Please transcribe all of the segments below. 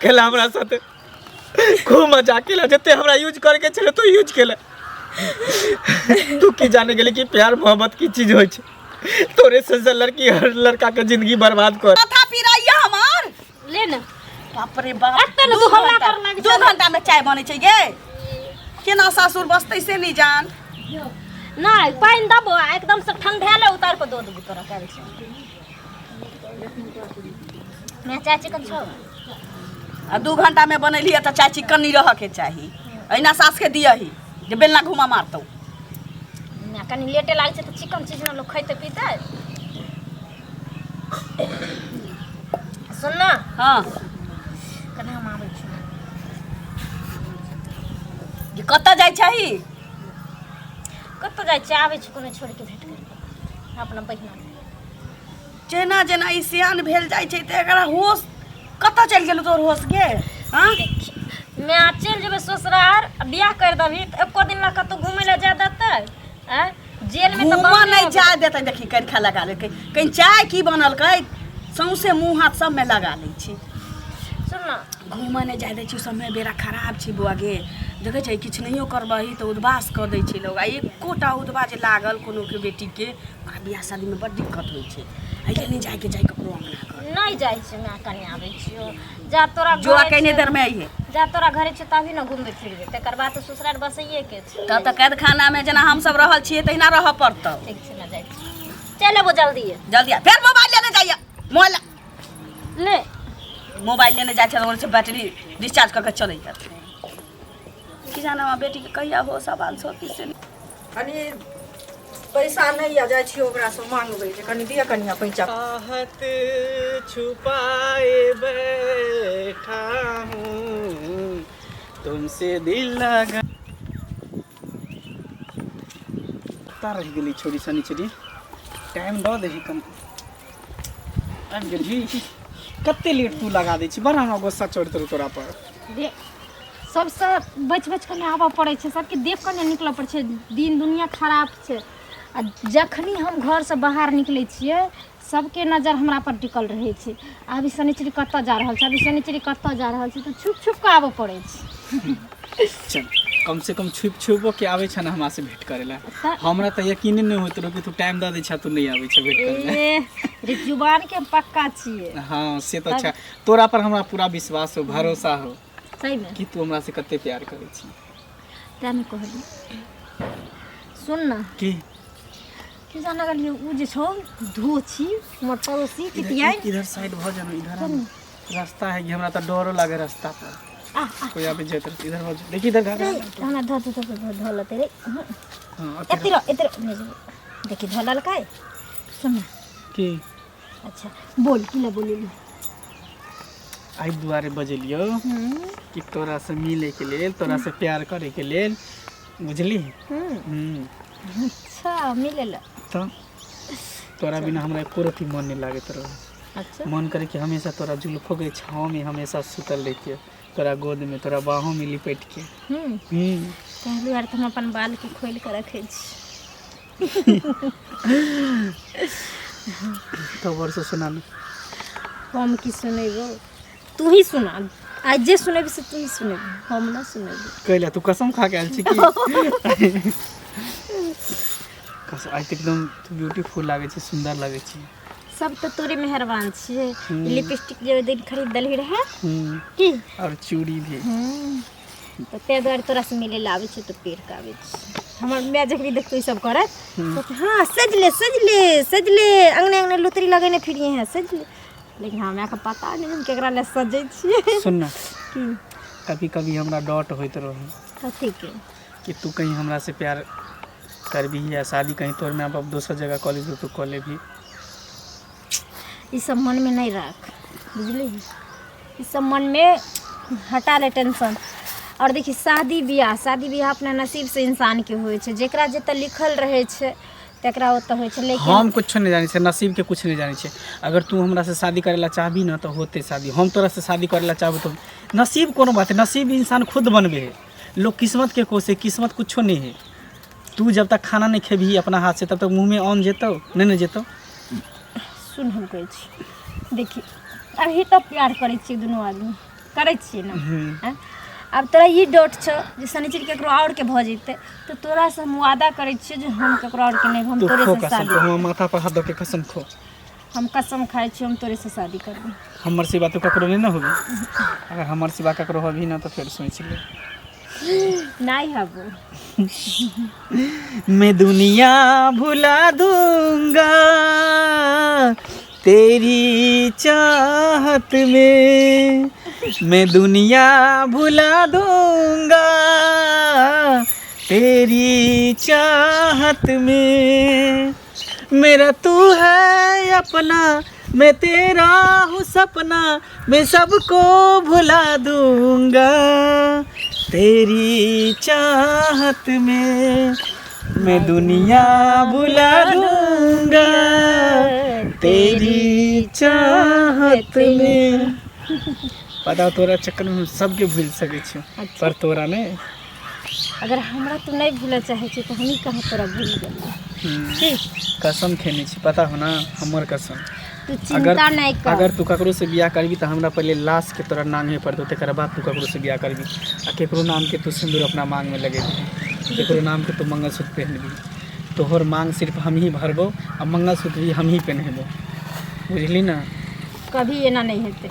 केला हमरा साथे, खूब मजाक केला। जते हमरा यूज करके छले तू यूज केला। तू की जाने गेली कि प्यार मोहब्बत की चीज होइ छै? तोरे से से लड़की हर लड़का के जिंदगी बर्बाद कर। माथा पिराइया हमार। ले ने। बाप रे बाप। एते ने दू तू हल्ला घंटा- कर लागि। 2 घंटा में चाय बनै छै गे। केना सासुर बसतै से नहीं जान। नहि, पानि देबो आ एकदम से ठंढेले उतार कऽ दऽ देबो तोरा काल्हि से। मैं चाय चिकन छौ। आ 2 घंटा में बनेलियै तऽ चाय चिकन नहीं रहऽ के चाही। अहिना सास के दियही जे बेलना घुमा मारतौ। ना, कनि लेटे लागै छै तऽ चिकन चीज ने लोक खैतै पीतै। सुन ना। हाँ। कनि हम आबै छी। जे कतऽ जाइ छही? कतऽ जाइ छी, आबै छी कोनो छोड़िके भेट करि अपना बहिना। जेना जेना ई सियान भेल जाइ छै तऽ एकरा होश कतऽ चलि गेल तोर होश गे? हाँ। मैं चलि जेबै ससुरार आ बियाह करि देबही तऽ एको दिन लए कतहु घुमै लए जाय देतै? आँय, जेलमे तऽ घूमऽ बन्द नहि रहबै। जाय देतै। देखी, करिखा लगा लेलकै। कहीं चाय की बनलकै, सौंसे मुँह हाथ सबमे लगा लै छै। सुन ना। घूमऽ नहि जाय दै छै। समय बेरा खराब छै बौआ गे। देखै छै, किछु नहियो करबही तऽ उदबास कऽ दै छै लोग। आ एकोटा उदबा जे लागल कोनोके बेटीके, ओकरा बियाह शादीमे बड्ड दिक्कत होइ छै। एहि लेल नहि जायके चाही ककरो अङ्गना घर। नहि जाइ छी माय, कनि आबै छियौ। जा तोरा जो घरे कने छै- देरमे अइहे। जा तोरा घरे छै तभी ने घुमबै फिरबै। तकर बाद तऽ ससुराल बसैये के छै। तब तऽ कैदखानामे जेना हमसब रहल छियै तहिना रहऽ पड़तौ। ठीक छै ने, जाइ छी। चलि अबो जल्दी। जल्दी आ। फेर मोबाइल लेने जाइए मोबाइल। ले। मोबाइल लेने जाइ छै, छै बैटरी डिस्चार्ज कऽ के चलै। की जाने हमरा बेटीके कहिया होश आवाल सोती से। कनि पैसा नहि यऽ, जाइ छियै ओकरासँ मांगबै जे कनि दिअ कनिया पैसा। चाहत छुपाए बैठा हूँ तुमसे दिल लगा कतऽ रहि गेली छोरी शनिचरी? टाइम दऽ दही कम। आबि गेलही? कते लेट तू लगा दै छी। बड़ा हमरा गुस्सा चढ़ैत रहौ तोरा पर। देख, सबसँ बचि बचि कऽ नहि आबऽ पड़ै छै, सबके देख कऽ नहि निकलऽ पड़ै छै। दिन दुनिया खराब छै। आ जखनी हम घरसँ बाहर निकलै छियै, सबके नजर हमरा पर टिकल रहै छै। आब ई शनिचरी कतऽ जा रहल छै, आब ई शनिचरी कतऽ जा रहल छै। तऽ छुपि छुपि कऽ आबऽ पड़ै छै। चल, कम से कम छुपि छुपो के आबै छै ने हमरा से भेंट करे ला। तऽ हमरा तऽ यकीने नहि होइत रहौ कि तू टाइम दऽ दै छह, तू नहि आबै छै भेंट करे ला। ए रे, जुबान के हम पक्का छियै। हाँ, से तऽ अच्छा। तोरा पर हमरा पूरा विश्वास हो, भरोसा हो। सहीमे। कि तू हमरा से कते प्यार करै छी। तेँ ने कहली। सुन ना। की? की जाना गेलियै, ओ जे छौ धोछी, हमर पड़ोसी पितियाइ। इधर साइड भऽ जाना, इधर आ ना। रास्ता है कि हमरा तऽ डरो लागे रास्ता पर। आ आ। कोई आबे जाइत रहत। इधर भऽ जा, देखी इधर घर। रे, हमरा धो धो धो धो लेतै रे। हाँ। एते रह, एते रह, नहि जेबै। देखी, धो लेलकै। सुन ना। की? अच्छा बोल, की लए बोलेली? एहि दुआरे बजेलियौ कि तोरा से मिले के लेल, तोरा से प्यार करे के लेल, बुझली? अच्छा, मिले ला? तऽ तोरा बिना हमरा एको रत्ती मन नहि लागैत रहै। मन करे कि हमेशा तोरा जुल्फो के छाँव में हमेशा सुतल रहितियै, तोरा गोद में, तोरा बाहों में लिपट के। ताहि दुआरे तऽ हम अपन बालके खोलि कऽ रखै छी। तब और से सुना ना। हम की सुनेबो? तू ही सुना। आइ जे सुनेबी से तू ही सुनेबी, हम ना सुनेबो। कैला? तू कसम खा के आयल छी की कसम? आइ तऽ एकदम तू ब्यूटीफुल लागै छै, सुन्दर लागै छै। सब तऽ तोरे मेहरबान छियै। लिपस्टिक जे ओहि दिन खरीद देलही रहे की। और चूड़ी भी। तऽ ताहि दुआरे तोरा से मिलै लए आबै छियै तऽ पेड़ के आबै छी। हमर माय जखनी देखतौ ई सब करैत कहतै, हाँ सजले सजले सजले, अंगने अंगने लुतरी लगेने फिरिए हैं, सजले। लेकिन हमरा के पता नहि हम केकरा लए सजै छियै। सुन ना। की? कभी कभी हमरा डॉट होइत रहे। कथी के? कि तू कहीं हमरा से प्यार करबी या शादी कहीं तोर माय बाप दोसर जगह कऽ लेबही, तू कऽ लेबही। ई सब मनमे नहि राख, बुझली? ई सब मनमे हटा ले टेंशन। आओर देखी, शादी बियाह अपना नसीबसँ इंसानके होइ छै। जेकरा जतऽ लिखल रहै छै, तकरा ओतऽ होइ छै, लेकिन हम कुछो नहि जानै छियै, नसीबके कुछ नहि जानै छियै। अगर तू हमरा से शादी करै ला चाहबी ना तऽ होतै शादी। हम तोरा से शादी करै ला चाहबो तऽ नसीब कोनो बात है? नसीब इंसान खुद बनबे है। लोग किस्मत के कोसे, किस्मत कुछो नहीं है। तू जब तक खाना नहीं खेबही अपना हाथ से, तब तक मुँह में अन्न जेतौ नहीं? ने जेतौ। सुन, हम कहै छी, देखी, अभी तऽ प्यार करै छियै दुनू आदमी। करै छियै ने। आँय? आब तोरा ई डोट छौ जे शनिचर केकरो आओर के भऽ जेतै, तऽ तोरासँ हम वादा करै छियै जे हम केकरो आओर के नहि, हम तू तोरे खो से कसम शादी। खो, हमर माथा पर हाथ दऽ के कसम खो। हम कसम खाइ छी, हम तोरे से शादी करबै। हमर सिवा तू ककरो नहि ने होबी। अगर हमर सिवा ककरो होबी ना तऽ फेर सोचि ले। नहि हबो। मैं दुनिया भुला दूंगा तेरी चाहत में, मैं दुनिया भुला दूंगा तेरी चाहत में, मेरा तू है अपना, मैं तेरा हूँ सपना, मैं सबको भुला दूंगा तेरी चाहत में, मैं दुनिया भुला दूंगा तेरी चाहत में। पता तोरा चक्कर में हम सबके भूल सकै छी पर तोरा नहि। अगर हमरा तू नहि भूलऽ चाहै छी तऽ हमही कहाँ तोरा भूल गेलियै? ठीक। कसम खेने छी, पता हो ना, हमर कसम। तू चिंता नहि कर। अगर तू ककरो से बियाह करबी तऽ हमरा पहिले लाश के तोरा नांगे पड़तौ, तकर बाद तू ककरो से बियाह करबी। आ केकरो नाम के तू सिंदूर अपना मांग में लगेबी, केकरो नाम के तू मंगलसूत्र पहनबी, तोहर मांग सिर्फ हमही भरबो आ मंगलसूत्र भी हमही पहनेबो, बुझली ना? कभी एना नहि हेतै।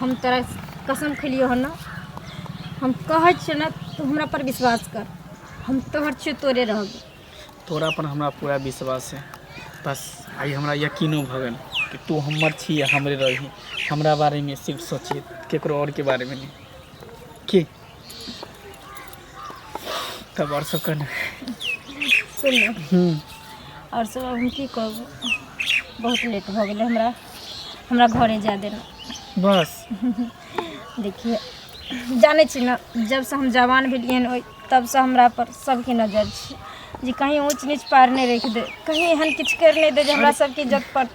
हम तोरा कसम खेलियौ हन ने, हम कहै छियौ ने, तू हमरा पर विश्वास कर, हम तोहर छियौ, तोरे रहबौ। तोरा पर हमरा पूरा विश्वास है। बस आइ हमरा यकीनो भऽ गेल कि तू हमर छी आ हमरे रही। हमरा बारेमे सिर्फ सोची, केकरो आओर के बारेमे नहि। की तब आओर सब कहना? सुन ने। आओर सब हम की कहब, बहुत लेट भऽ गेलै, हमरा हमरा घरे जाय देना। बस। देखिए, जानै छी ने, जबसँ हम जवान भेलियै हन ओहि तबसँ हमरा पर सबके नजर छै जे कहीं ऊँच नीच पार नहि राखि दे, कहीं एहन किछु करि नहि दे जे हमरा सबके इज्जत पर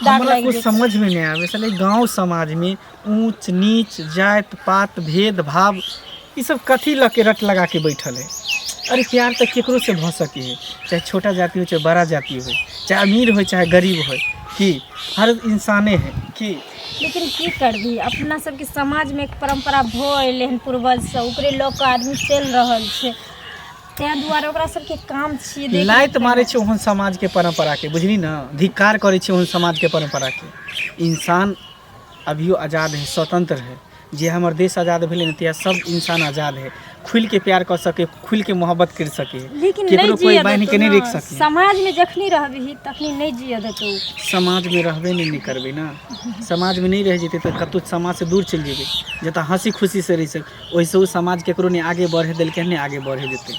दाग हमरा लागि कुछ जेतै। समझ में नहीं आवे साले, गांव समाज में ऊंच नीच जात पात भेदभाव ई सब कथी लऽ के रट लगा के बैठल है। अरे प्यार तऽ केकरो से भऽ सके है, चाहे छोटा जाति हो चाहे बड़ा जाति हो, चाहे अमीर हो चाहे गरीब हो, की हर इंसाने है की। लेकिन की करबी, अपना सबके समाजमे एक परम्परा भऽ एलै हन पूर्वजसँ, ओकरे लऽ कऽ आदमी चलि रहल छै, ताहि दुआरे ओकरा सबके काम छियै देख। लाइत मारै छै ओहन समाजके परम्पराके, बुझली ने? धिक्कार करै छै ओहन समाजके परम्पराके। इंसान अभियो आजाद है, स्वतंत्र है। जे हमर देश आजाद भेलै ने तहिया सब इंसान आजाद है, खुलि के प्यार कऽ सके, खुलि के मोहब्बत करि सके। लेकिन केकरो नहि कोइ जियऽ बान्हि देतौ के नहि ने। राखि सके। समाजमे जखनी रहबही तखनी नहि जियऽ देतौ। समाजमे रहबे नहि ने करबै ने, समाजमे नहि रहि जेतै तऽ कतहु समाजसँ दूर चलि जेबै, जतऽ हँसी खुशीसँ रहि सक। ओहिसँ ओ समाज केकरो नहि आगे बढ़े देलकै, नहि आगे बढ़े देतै।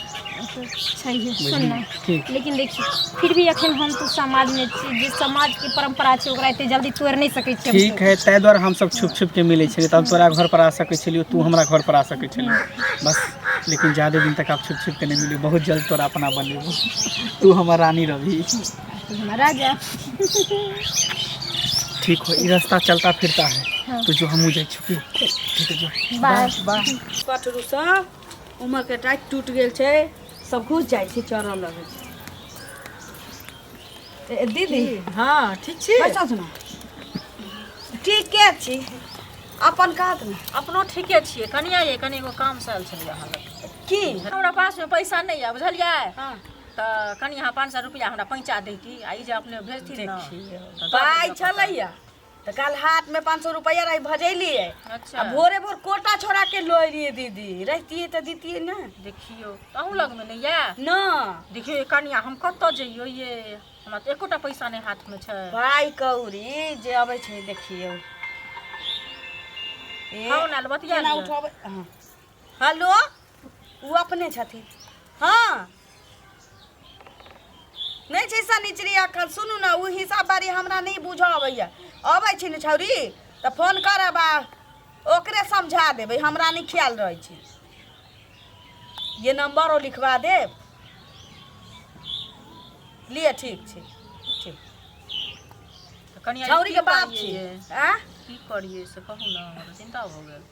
छैहे, सुन ने। की? लेकिन देखी, फिर भी अखन हम तऽ समाजमे छी, जे समाजके परम्परा छै ओकरा एते जल्दी तोड़ि नहि सकै छियै ठीक है, ताहि दुआरे हमसब छुप छुप के मिलै छलियै, तब तोरा घर पर आ सकै छलियौ, तू हमरा घर पर आ सकै छलियै बस। लेकिन ज्यादे दिन तक आब छुप छुप के नहि मिली, बहुत जल्द तोरा अपना बनेबो, तू हमर रानी रहबी। तू हमर राजा। ठीक हो, ई रास्ता चलता फिरता है। हाँ। तो जो हमहूँ जाइ छी, ठीक है, जो। बाय। पटरू सब उमरके टाइट टूटि गेल छै, सब घुसि जाइ छै, चरऽ लगै छै। ए, दीदी। हँ, ठीक छी? बैसल छी ने? ठीके छी, अपन कहत ने। अपनो ठीके छियै कनिया। ये कनि एगो काम से आयल छलियै अहाँ लग। की? हमरा पासमे पैसा नहि यऽ, बुझलियै? हँ। तऽ कनि अहाँ 500 रुपैआ हमरा पैंचा दैती आ ई जे अपने भेजथिन ने तऽ दऽ पाइ देबै। छलैया तऽ काल्हि हाथमे 500 रुपैआ रही, भजेलियै। अच्छा। आ भोरे भोर कोटा छोड़ा के लऽ एलियै। दीदी, रहितियै तऽ दितियै ने। देखियौ, अहूँ लगमे नहि यऽ? न। देखियौ ये कनिया, हम कतऽ जइयौ ये? हमरा तऽ एकोटा पैसा नहि हाथमे छै। पाइ कौड़ी जे अबै छै, देखियौ। ए, हँ, ने बतिया केना लिअ। उठेबै? हँ, हेलो, ओ अपने छथिन? हँ, नहि छै शनिचरी एखन। सुनू ने, ओ हिसाब बारी हमरा नहि बुझऽ अबैया। अबै छै ने छौरी तऽ फोन करब आ ओकरे समझा देबै, हमरा नहि ख्याल रहै छै। ये नम्बरो लिखवा देब, लिअ। ठीक छै, ठीक। तऽ कनिया, छौरीके की बाप करियै छी ये? आँ? की करियै से कहू ने, हमरा चिन्ता भऽ गेल।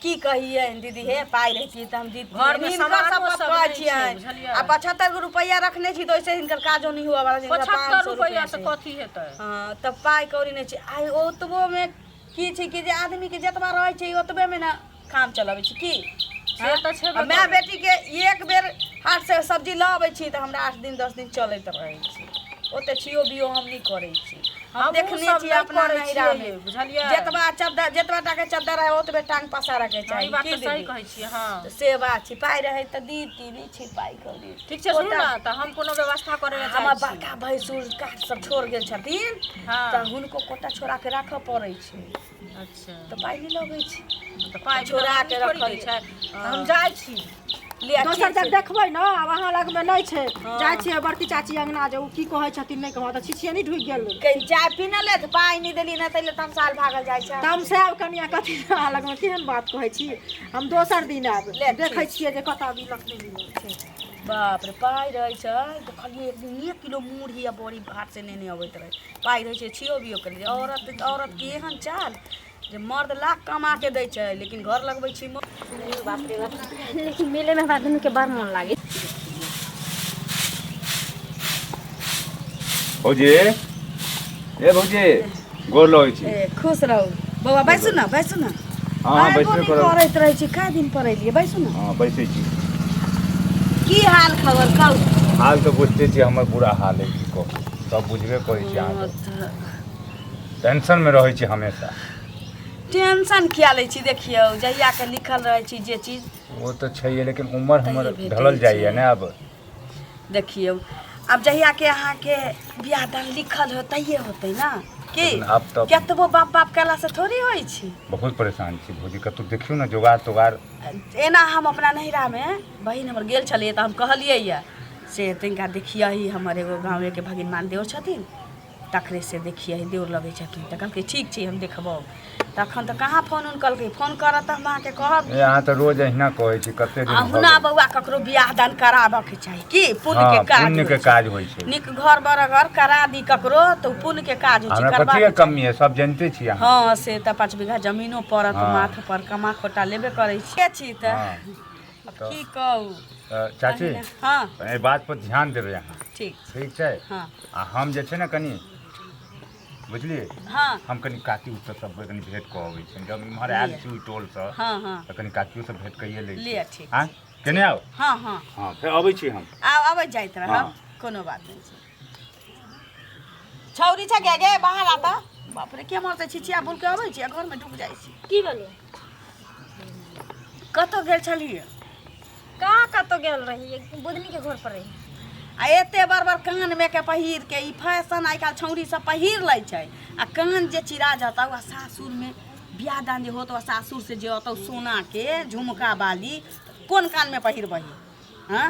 की कहियै दीदी, हे पाइ रहितियै तऽ हम दितियै। घरमे हिनकर सामानो सब सब कहै नहि छै, छियनि। बुझलियै? आ 75 गो रुपैआ रखने छी तऽ ओहिसँ हिनकर काजो नहि हुअ वाला छै। 75 रुपैआ से कथी हेतै? हँ, तऽ पाइ कौड़ी नहि छै आइ ओतबोमे। की छै कि जे आदमीके जतबा रहै छै ओतबेमे ने काम चलबै छै की। से तऽ छेबे। आ माय बेटीके एक बेर हाटसँ सब्जी लऽ अबै छी तऽ हमरा 8 दिन 10 दिन चलैत रहै छै। ओते छियो बियो हम नहि करै छी। हम हमहूँ देखने सब छी नहि अपना करै नैहरामे छियै, बुझलियै? जतबा चद्दर, जतबा टाके चद्दर रहै ओतबे टांग पसारऽके हँ, चाही। ई बात की तऽ सही दीदी? कहै छियै, हँ। तऽ से बात छै, पाइ रहै तऽ दीती, नहि छै पाइ कौड़ी। ठीक छै, सुनू ने, तऽ हम कोनो व्यवस्था करै लए हमर चाहै छी। बड़का भैंसुर काज सब छोड़ गेल छथिन। हँ। तऽ हुनको कोटा छोड़ा के राखऽ पड़ै छै। अच्छा। तऽ पाइ नहि लगै छै। तऽ पाइ छोड़ा बिना के थोड़ी दै रखलियै। छै। तऽ हम जाइ छी। लिअ, दोसर ठीक जग छै। देखबै ने, आब अहाँ लगमे नहि छै। जाइ छियै बड़की चाची अंगना, जे ओ की कहै छथिन नहि कहै, तऽ छिछियनी ढुकि गेल। कनि चाय पीने ले तऽ पाइ नहि देली ने, ताहि लए तमसाल भागल जाइ छै। तमसायब कनिया कथी? अहाँ लगमे केहन बात कहै छी? हम दोसर दिन आयब। ले, देखै छियै जे कतऽ मिलत नहि मिलत छै। बाप रे, पाइ रहै छै। देखलियै एक दिन 1 किलो मुरही आ बड़ी हाट से नेने अबैत रहै। पाइ रहै छै, छियो बियो केलियै। औरत, औरतके एहन चाल जे मर्द लाख कमा के दै छै लेकिन घर लगबै छी। बाप रे बाप, लेकिन मेले में हमरा दुनू के बड़ मोन लागे। भौजी, ए भौजी, गोर लगै छी। ए, खुश रहू बौआ, बैसू ने, बैसू ने। हँ हँ आइबो बैसबे नहि करब। करैत रहै छी, कए दिन पर एलियै, बैसू ने। हँ, बैसै छी। की हाल खबर कहू? हाल तऽ बुझते छी, हमर बुरा हाल है, की कहू, सब बुझबे करै छी अहाँ सब। टेंशनमे रहै छी हमेशा। टेंशन किया लै छी? देखियौ, जहिया के लिखल रहै छी जे चीज ओ तऽ छैहे, लेकिन उमर हमर तैये भेटै ढलल जाइए छै। ने आब। देखियौ, आब जहिया के अहाँके बियाह दान लिखल हो तहिये होतै ने की। लेकिन आब तऽ कतबो बाप बाप केलासँ थोड़ी होइ छै। बहुत परेशान छी भौजी, कतहु देखियौ ने जोगाड़ तोगाड़। एना हम अपना नैहरामे बहिन हमर गेल छलियै तऽ हम कहलियै यऽ से तनिका देखियही, हमर एगो गाँवेके भगिनमान देवर छथिन, तकरे से देखियही, देवर लगै छथिन। तऽ कहलकै ठीक छै, हम देखबौ। तखन तऽ कहाँ फोन उन कलकै। फोन करत तऽ हम अहाँके कहब। ए, अहाँ तऽ रोज अहिना कहै छी, कते दिन भऽ अहुना गेल। बौआ, ककरो बियाह दान कराबऽके चाही कि पुण्य के हँ, काज पुण्य के होइ छै। काज होइ छै। नीक घर बर घर करा दी ककरो तऽ उ पुण्य के काज होइ छै। हमरा करबाक कथीके कमी है, सब जनिते छी अहाँ। हँ, से तऽ 5 बीघा जमीनो पड़त। माथ पर कमा खोटा लेबे करै छी के छी तऽ। हँ। आब की कहू? तऽ चाची, हँ। एहि बात पर ध्यान देबै अहाँ। ठीक। ठीक छै? हँ। आ हम जे छै ने कनि, बुझलियै? हँ। हम कनि काकी उससँ सबके कनि भेंट कऽ अबै छी। जब इम्हर आयल छी ओहि टोलसँ हँ हँ तऽ कनि काकियोसँ भेंट कइए लै छी। लिअ, ठीक। आँय, केने आउ। हँ हँ हँ, फेर अबै छी हम। आब अबैत जाइत रहब। कोनो बात नहि छै। छौरी छै गे, गे बाहर आता। बाप रे, के मरतै? छिछिया बोल के अबै छी आ घरमे ढुक जाइ छी। की भेलै? कतऽ गेल छलियै? कहाँ कतऽ गेल रही, बुधनी के घर पर रही। आ एते बड़ बड़ कानमे के पहिर के, ई फैशन आइ काल्हि छौरी सब पहिर लै छै आ कान जे चिरा जतौ आ सासुरमे बियाह दान जे होतौ आ सासुर से जे अतौ सोनाके झुमका बाली, कोन कानमे पहिरबही? हँ,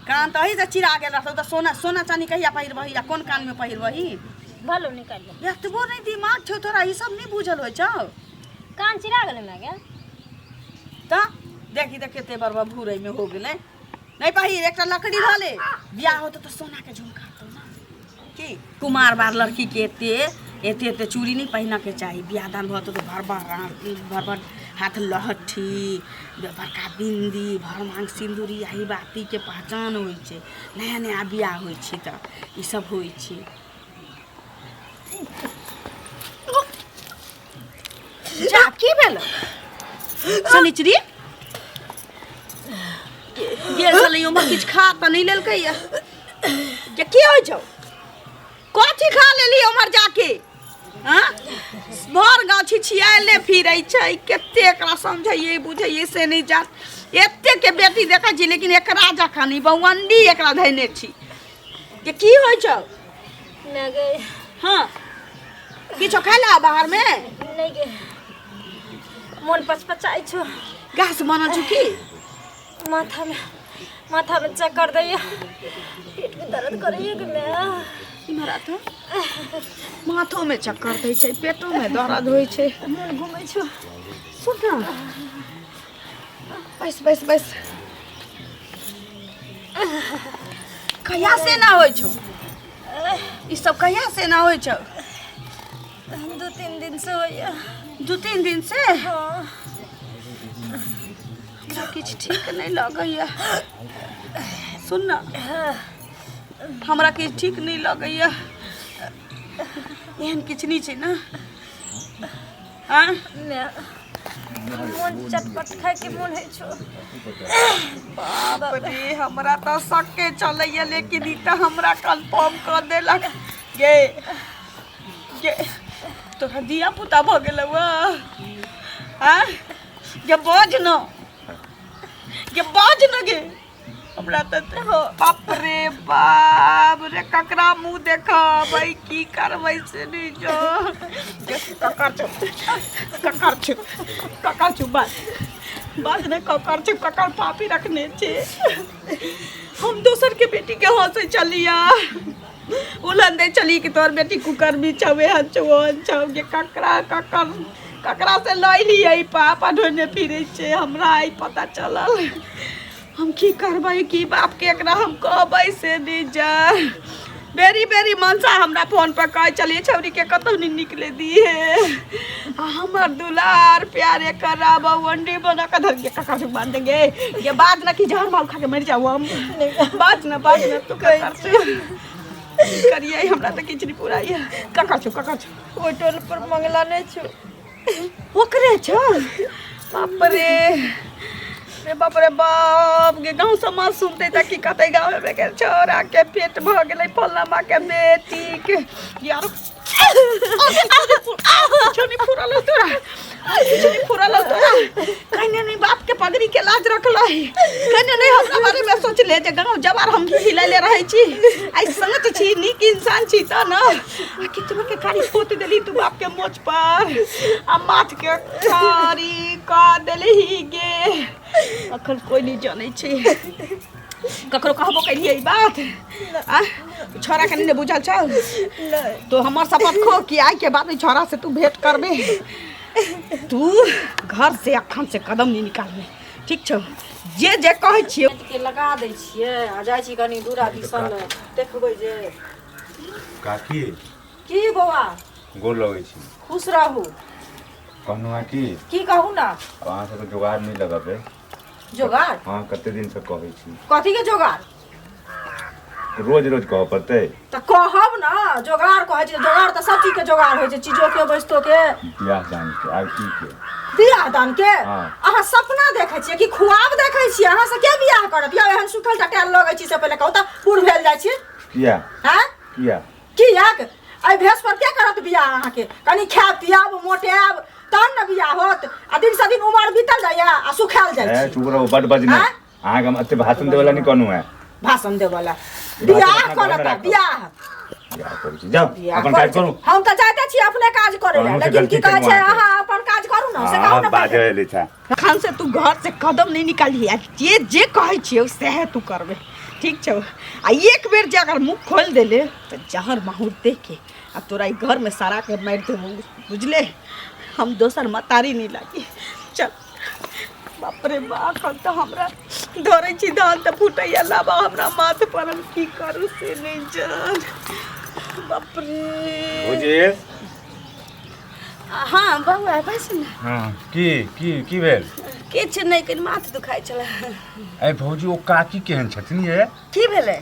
कान तऽ एही से चिरा गेल रहतौ तऽ सोना सोना चानी कहिया पहिरबही आ कोन कानमे पहिरबही? भलो निकालि दे। एतबो नहि दिमाग छौ तोरा, ई सब नहि बुझल होइ छौ? कान चिरा गेलै माय गे? तऽ देखी तऽ कते बड़ बड़ भूरैमे हो गेलै। नहि पहिर, एकटा लकड़ी धऽ ले। बियाह होतौ तऽ सोनाके झुमका होतौ ने की। कुमार बार लड़कीके एते एते एते चूड़ी नहि पहिनऽके चाही। बियाह दान भऽ जेतौ तऽ भर भर भर भर हाथ लहठी, बड़का बिन्दी, भर मांग सिन्दूरी, यही बातीके पहचान होइ छै। नया नया बियाह होइ छै तऽ ई सब होइ छै। जा, की भेल शनिचरी? गेल छलै उम्हर, किछु खा तऽ नहि लेलकै या जे की होइ छौ? कथी खा लेली उम्हर जाके? हाँ, भर गाँव छिछियाले फिरै छै। कते एकरा समझैयै बुझैयै से नहि जान। एते के बेटी देखै छी लेकिन एकरा जखन ई बौअंडी एकरा धैने छी जे की होइ छौ? नहि गे। हँ, किछो खाय बाहरमे? नहि गे, मोन पचपचाइ छौ। घास बनल छौ की? माथामे माथामे चक्कर दैया, पेटमे दर्द करैया गे माय। इम्हर आ तऽ माथोमे चक्कर दै छै, पेटोमे दर्द होइ छै। मोन घुमै छौ। सुन न, बैस बैस बैस। कहिया से ना होइ छौ ई सब? कहिया से ना होइ छौ? 2-3 दिन से होइया। 2-3 दिन से? हँ। हमरा किछु ठीक नहि लगैया। सुन न, हमरा किछु ठीक नहि लगैया। एहन किछु नहि छै ने? आँ मोन चटपट खाइके मोन होइ छौ। बाप रे, हमरा तऽ शक्के चलैया, लेकिन ई तऽ हमरा कन्फर्म कऽ देलक। गे गे, तोरा धिया पुता भऽ गेलौ? आँ गे, बाज न गे, बाज न गे। हमरा तऽ, बाप रे बाप रे, ककरा मुँह देखबै, की करबै से नहि जो। ककर छौ, ककर छौ, ककर छौ? बाज, बाज ने, ककर छौ, ककर पापी रखने छै? हम दोसर के बेटी के हंसै छलिया, उलहन दै छली कि तोहर बेटी कुकर्मी छौ, एहन छौ, ओहन छौ। गे, ककरा, ककर, ककरा से लऽ लियै पाप आ ढोने फिरै छै? हमरा आइ पता चलल। हम की करबै, की बापके एकरा हम कहबै से नहि जा। बेरी बेरी मनसा हमरा फोन पर कहै छलियै, छौरीके कतहु नहि निकले दिहे, आ हमर दुलार प्यारे कराब वंडी बना कऽ धर के कका से बांध देंगे। ये बात ना कि जहर माल खा के मर जाऊ हम। बात ना, बात ना, तू ककर छौ? की करियै, हमरा तऽ किछु नहि पुराइए। ककर छौ, ककर छौ? ओहि टोल पर मंगला नहि छौ? ओकरे छौ। बाप रे रे बाप रे बाप गे, गाँव समाज सुनते तऽ की कहतै? गाँव में गेल छौड़ा के पेट भऽ गेलै फल्लामा के बेटी के। यार, किछो नहि फुरल हौ तोरा, किछो नहि फुरल हौ तोरा। कहिने नहि बाप के पगड़ी के लाज रखलै, कहिने नहि हमरा बारे में सोचले जे गाँव जवार हम हिलैले रहै छी। आइ सच छी, नीक इंसान छी तऽ न। आ किचुआ के कारी पोत देली तू बाप के मोछ पर आ माथ के कारी कऽ देलही गे। अखन कोइ नहि जानै छै। ककरो कहबो केलियै ई बात? आ छोरा के नहि बुझल छौ? तो हमर शपथ खो कि आइ के बाद छोरा से तू भेंट करबे। तू घर से अखन से कदम नहीं निकालबे, ठीक छौ? जे जे कहै छियौ के लगा दै छियै आ जाइ छी कनि दूरा दिसन देखबै जे। काकी। की बौआ? गोर लगै छी। खुश रहू। कहलहुँ हँ कि की कहू ना? आब अहाँ सबके जोगाड़ नहि लगेबै। जोगाड़? हँ, कते दिनसँ कहै छी। कथी के जोगाड़? रोज रोज कहऽ पड़तै? तऽ कहब ने। जोगाड़ कहै छै, जोगाड़ तऽ सब चीज के जोगाड़ होइ छै, चीजो के, वस्तु के। बियाह दान के आर की के। बियाह दान के? हाँ। अहाँ सपना देखै छियै कि खुआब देखै छियै? अहाँ से के बियाह करत यौ? एहन सुखल टटायल लगै छी से पहिले कहू तऽ, बूढ़ भेल जाइ छी। किया? हैं? किया? कियाक एहि भेष पर के करत बियाह अहाँके? कनि खायब पियाब, मोटायब, तहन ने बियाह होत। आ दिन से दिन उमर बीतल जाइया आ सुखायल जाइ ए छी। चुप रहू, बड बजने। आँय? अहाँके हम एते भाषण देवला नहि कहलहुँ हेँ। भाषण देवला। भाषण बियाह अपना घरमे करत राखब। बियाह। बियाह करै छी, जाउ। बियाह अपन करै काज करू। छी। हम तऽ जाइते छी अपने काज करै लए, कहलहुँ से लेकिन की गलती कहै केलहुँ छै, अहाँके। अहाँ अपन काज करू ने, से कहू हँ ने बाजै पहिले। एलै छै। अखन से तू घर से कदम नहीं निकालही आ जे जे कहै छियौ सएह तू करबे, ठीक छौ? आ एक बेर जे अगर मुँह खोलि देले तऽ जहर माहुर दे के आ तोरा ई घरमे सड़ा के मारि देबौ, बुझले? हम दोसर मतारी नहीं लागी। चल। बाप रे बाप, हम तऽ हमरा धरै छी धान तऽ फूटैया लाबा हमरा माथ पर, हम की करू से नहीं जान। बाप रे। भौजी। हाँ बौआ, बस ने। हँ, की की की भेल? किछु नहि, कनि माथ दुखाइ छलै। ए भौजी, ओ काकी केहन छथिन ये? की भेलै?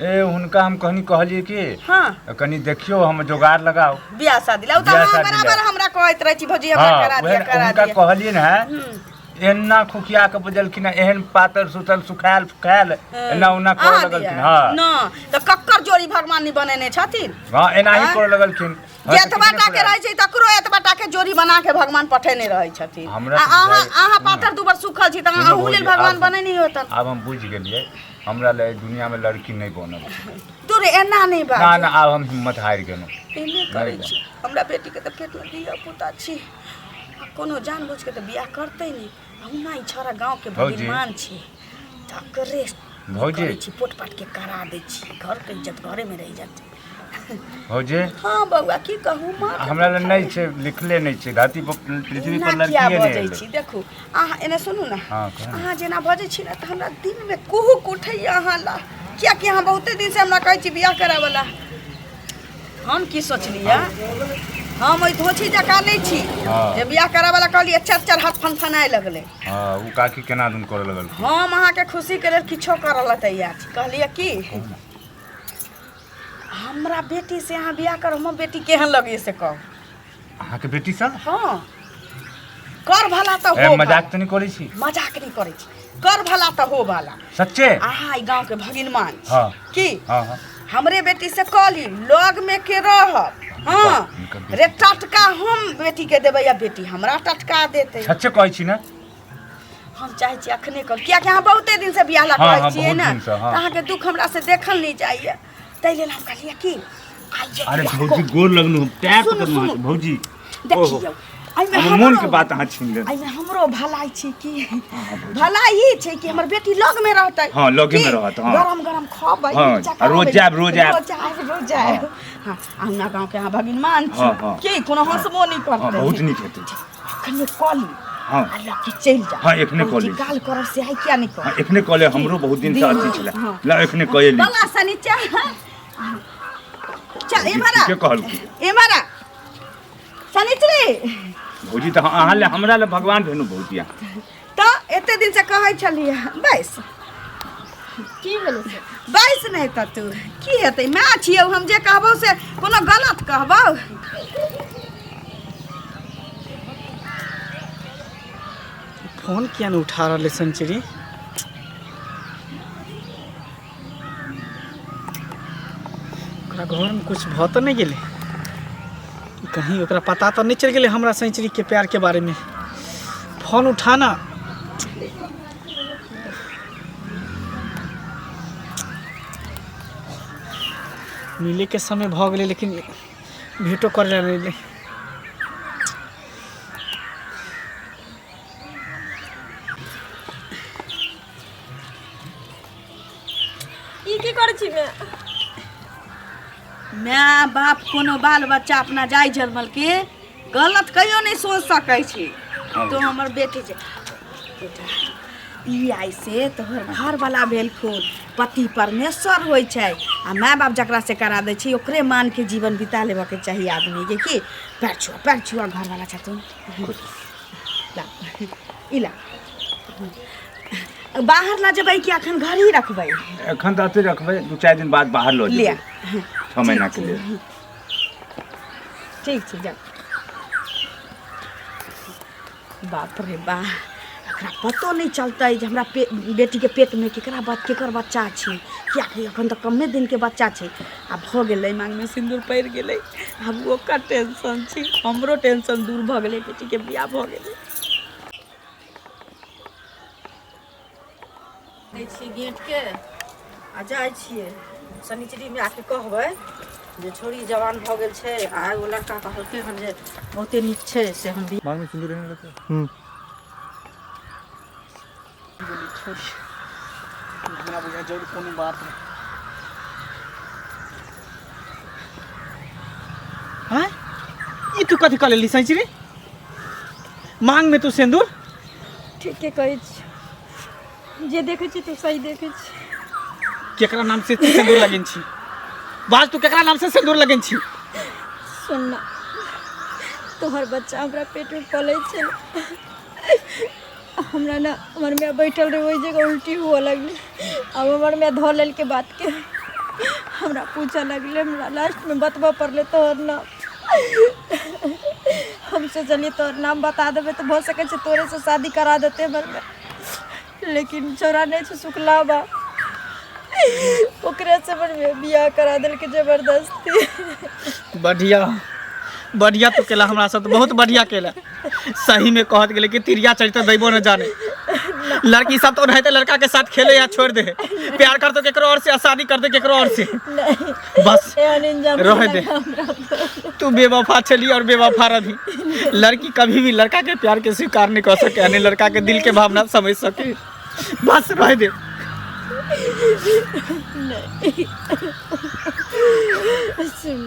ए हुनका हम कहनी, कहलिए कि हाँ कनि देखियौ, हम जोगाड़ लगाओ बियाह शादी ला। ओ तऽ बियाह अहाँ शादी ला। बराबर हमरा कहैत रहै छी, भौजी हमरा हाँ करा उएह दिअ, करा हुनका दिअ। कहलिए ने, एना खुखिया के बजलखिन हँ, एहन पातर सुतल सुखायल फुखायल एना ओना करऽ अहाँ लगलखिन। दिया? हाँ न तऽ कक्कर जोड़ी भगवान नहि बनेने छथिन? हाँ, एनाही आँय? करऽ लगलखिन। हाँ, जे तऽ एतबा किछु नहि टा के फुरायल। रहै छै तकरो एतबा टा के जोड़ी बना के भगवान पठेने रहै छथिन। हमरा आ तऽ अहाँ बुझाइ- अहाँ पातर दुबर सुखल छी तऽ सुनू अहूँ लेल भौजी, भगवान आब- बनेने होतन। आब हम बुझि गेलियै, हमरा लए एहि दुनिया में लड़की नहीं बनल छै। तू रे एना नहीं बाज। ना ना, आब हम हिम्मत हारि गेलहुँ। एने करै नहि। छी। हमरा बेटीके तऽ पेटमे धिया पुता छी आ कोनो जानबूझ के तऽ बियाह करतै नहि। अहुना ई छौड़ा गाँवके भौजी। भगिनमान छी, तकरे भौजी। करै छी, पोट पाट के करा दै छी, घरके इज्जत घरेमे रहि जातै। भौजी। हाँ बौआ, की कहू, माँ हमरा लए नहि छै, लिखले नहि छै धरती पर, पृथ्वी पर एना किया लड़किए नहि बजै एलै। छी? देखू, अहाँ एने सुनू ने। हाँ, कहू ने। अहाँ जेना बजै छी ने तऽ हमरा दिलमे कुहुक उठैया अहाँ ला, कियाकि अहाँ बहुते दिनसँ हमरा कहै छी बियाह कराबऽ ला। हम की सोचलियै, हम ओहि धोछी जकाँ नहि छी हाँ। जे बियाह कराबऽ ला कहलियै चारि चारि हाथ फनफनाय लगलै। हाँ, ओ काकी केना दुन करऽ लगलखिन। हम अहाँके खुशीके लेल किछो करऽ लए तैयार छी। कहलियै कि हमरा बेटी से अहाँ बियाह करब, हमर बेटी केहन लगैए से कहू। अहाँके बेटी सँ? हाँ। कर भला तऽ ए हो मजाक भला। तऽ नहि करै छी मजाक नहि करै छी कर भला तऽ हो भला सच्चे अहाँ ई गाँवके भगिनमान छी हाँ। की हाँ हाँ हमरे बेटी से कहली लग में के रहब हाँ हिनकर बेटी। रे टटका हम बेटी के देबै या बेटी हमरा टटका देतै सच्चे कहै छी ने हम चाहै छी अखने कर कियाकि अहाँ बहुते दिन से बियाह ला हाँ, कहै हाँ, छियै बहुत ने दिन से, हाँ। तऽ अहाँके दुख हमरा से देखल नहि जाइए ताहि लेल हम कहलियै कि आइ जे अरे बियाह भौजी कऽ- गोर लगलू हम पैर सुनू, पकड़लहुँ सुनू। अहाँके भौजी देखियौ एहिमे हमर मोन के हमरो- बात अहाँ छीन लेलहुँ एहिमे हमरो भलाई छै कि भलाई ई छै कि हमर बेटी लग में रहतै हाँ, लगे में की? रहत, हाँ। गरम गरम खबै हाँ, नीचा आ रोज करबै। जायब, रोज आयब। रोज आयब रोज आयब हाँ अहुना गाँव के अहाँ भगिनमान छी हाँ, हाँ। की कोनो हंसबो नहि हाँ करतै बहुत नीक हेतै अखने कऽ ली हाँ। आ लऽ के चलि जा हाँ, एखने कऽ ली। काल करब से आइ किया नहि हाँ करब एखने कऽ ले हमरो बहुत दिन से अथी छलै हाँ। ला एखने कऽ ली बौआ सनी चल चल एम्हर आ ठीके कहलकै एम्हर आ सनिचरी भौजी तऽ अहाँ ले हमरा ले भगवान भेलहुँ भौजी अहाँ तऽ एते दिन से कहै छलियै बैस की भेलै से बैस नहि तऽ तू की हेतै माय छियौ हम जे कहबौ से कोनो गलत कहबौ फोन किया नहि उठा रहल है संचरी ओकरा घरमे किछु भऽ तऽ नहि गेलै कहीं ओकरा पता तऽ नहि चलि गेलै हमरा सेंचुरीके प्यारके बारेमे फोन उठाना मिलैके समय भऽ गेलै लेकिन भेटो करै लए नहि एलै ई की करै छी मैं माय बाप कोनो बाल बच्चा अपना जाय जनमल के गलत कहियो नहि सोच सकै छी तो हमर बेटी छै बेटा ई आइ से तोहर घरवाला भेलखुन पति परमेश्वर होइ छै आ माय बाप जकरा से करा दै छै ओकरे मान के जीवन बिता लेबऽके चाही आदमीके की पैर छुआ पैर छुआ घरवाला छथुन ला ई ला बाहर लऽ जेबै कि एखन घर ही रखबै एखन तऽ अते रखबै दू चारि दिन बाद बाहर लऽ लिअ जेबै छओ महीनाके लेल ठीक छै जाउ बाप रे बा एकरा पतो नहि चलतै जे हमरा पे बेटीके पेटमे केकरा बच केकर बच्चा छै किएकि एखन तऽ कमे दिनके बच्चा छै आ भऽ गेलै माँगमे सिन्दूर पड़ि गेलै आब ओकर टेंशन छै हमरो टेंशन दूर भऽ गेलै बेटीके बियाह भऽ गेलै दै छियै गेटके आ जाइ छियै शनिचरीमे आके कहबै जे छोरी जवान भऽ गेल छै आ एगो लड़का कहलकै हन जे बहुते नीक छै से हम मांग में सिंदूर रहने लगता है हमरा बुझाइ जरूर कोनो बात है हैं ई तू कथी कऽ लेली सैचरी मांग में तू सिंदूर ठीके कहै छी जे देखै छी तू सही देखै छी केकरा नाम से तू सिंदूर लगेन छी बाज तू केकरा नाम से सिंदूर लगेन छी सुन ना तोहर बच्चा हमरा पेटमे पलै छै हमरा ना हमर माय बैठल रहे ओहि जगह उल्टी हुअ लगलै आब हमर माय धऽ लेलकै बातके हमरा पूछऽ लगलै हमरा लास्टमे बतबऽ पड़लै तोहर नाम हम सोचलियै तोहर नाम बता देबै तऽ भऽ सकै छै तोरेसँ शादी करा देतै हमर माय लेकिन छौड़ा नहि छै सुखला बा ओकरेसँ हमर माय बियाह करा देलकै जबरदस्ती बढ़िया बढ़िया तू केला हमरा साथ बहुत बढ़िया केला सही में कहत गेले कि तिरिया चरित्र दैबो न जाने लड़की सब तो ओनाहिते लड़का के साथ खेले या छोड़ दे प्यार कर दो केकरो और से आ शादी कर दे केकरो और से बस एहन इंजाम रह दे तू बेवफा चली और बेवफा रही लड़की कभी भी लड़का के प्यार के स्वीकार नहीं कर सके यानी लड़का के दिल के भावना समझ सके बस रह दे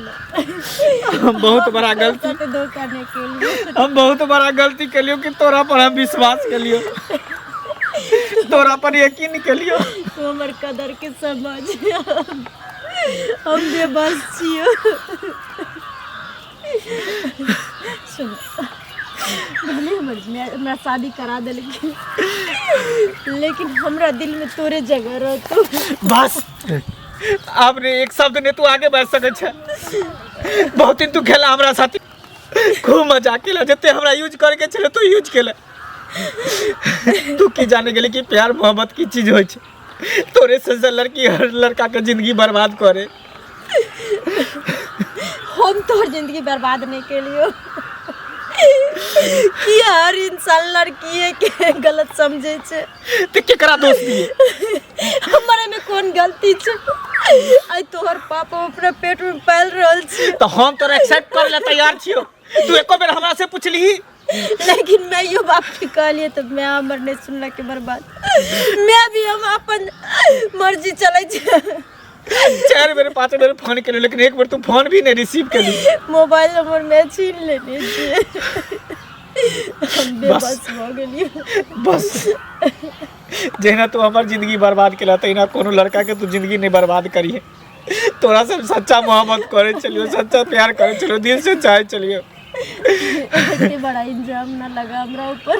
हम बहुत बड़ा गलती साथे धोखा नहि केलियै हम बहुत बड़ा गलती केलियो कि तोरा पर हम विश्वास केलियो तोरा पर यकीन केलियो तू हमर कदर के समझ हम बेबस छियो सुन भले हमर हमरा शादी करा देलखिन लेकिन हमरा दिल में तोरे जगह रहतो बस आपने एक शब्द ने तू आगे बढ़ सके छे बहुत दिन तू खेला हमरा साथ खूब मजा केला, जते हमरा यूज करे के छले तू यूज केला। तू की जाने गेली कि प्यार मोहब्बत की चीज होइ छै। तोरे से से लड़की हर लड़का के जिंदगी बर्बाद करे। हम तोहर जिंदगी बर्बाद नहीं केलियो कि हर इंसान लड़कीए के गलत समझे छै। ते केकरा दोष दिए? हमर में कोन गलती छै? आइ तोहर पाप हम अपना पेट में पाल रहल छी। तो हम तोरा एक्सेप्ट करे ला तैयार छियो, तू एको बेर हमरा से पुछली? लेकिन मैं यो बाप के कहलिए तो मैं हमर नहीं सुनलक के बर्बाद। मैं भी हम अपन मर्जी चलै छै। 4 बेर 5 बेर फोन केलियो, लेकिन एक बेर तू फोन भी नहीं रिसीव केली। मोबाइल नंबर मैं छीन लेने छियै, हम बेबस भऽ गेलियै। बस जहिना तू हमर जिंदगी बर्बाद केला तहिना कोनो लड़का के तू जिंदगी नहीं बर्बाद करिहे। तोरा से सच्चा मोहब्बत करे चलियो, सच्चा प्यार करे चलियो, दिल से चाहे चलियो। एते बड़ा इंजाम ना लगा हमरा ऊपर।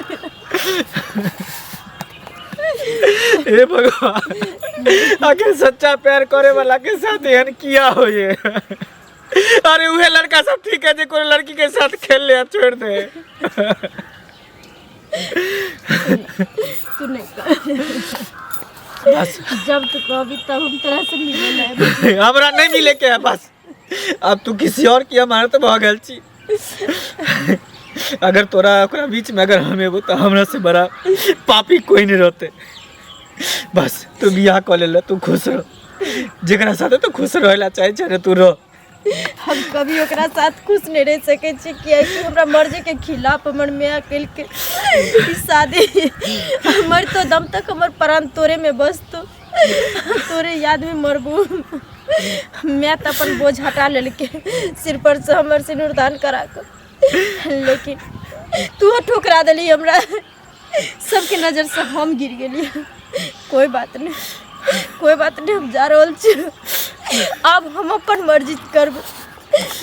हे भगवान, आखिर सच्चा प्यार करे वाला के साथ एहन किया होइए? अरे उहे लड़का सब ठीक है जे कोनो लड़की के साथ खेल ले आ छोड़ दे। तू नहीं कर। बस जब तू कहबी तब हम तोरा से मिले ले। हमरा नहीं मिले के है, बस अब तू किसी और की हमारे तो भऽ गेल छी। अगर तोरा ओकरा बीच में अगर हम एबो तो हमरा से बड़ा पापी कोई नहीं रहते। बस तू बियाह कऽ ले, तू खुश रह, जेकरा साथे तू खुश रहे ला चाहे छै ने तू रह। हम कभी ओकरा साथ खुश नहीं रह सकै छी, कियाकि हमरा मर्जी के खिलाफ हमर माय केलकै ई शादी। हमर तो दम तक हमर प्राण तोरे में बसतो, तोरे याद में मरबू। मैं तो अपन बोझ हटा लेलकै सिर पर से हमर सिनुरदान करा कऽ, लेकिन तू ठुकरा देली हमरा, सबके नजर से हम गिर गेली। कोई बात नहीं, कोई बात नहीं, हम जा रहल छी। आब हम अपन मर्जी करब,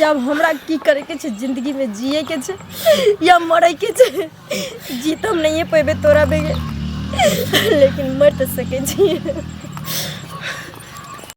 आब हमरा की करैके छै जिंदगी में, जिए के छै या मरै के छै। जी तो हम नहीं पेबे तोरा बगैर, लेकिन मर तऽ सकै छी।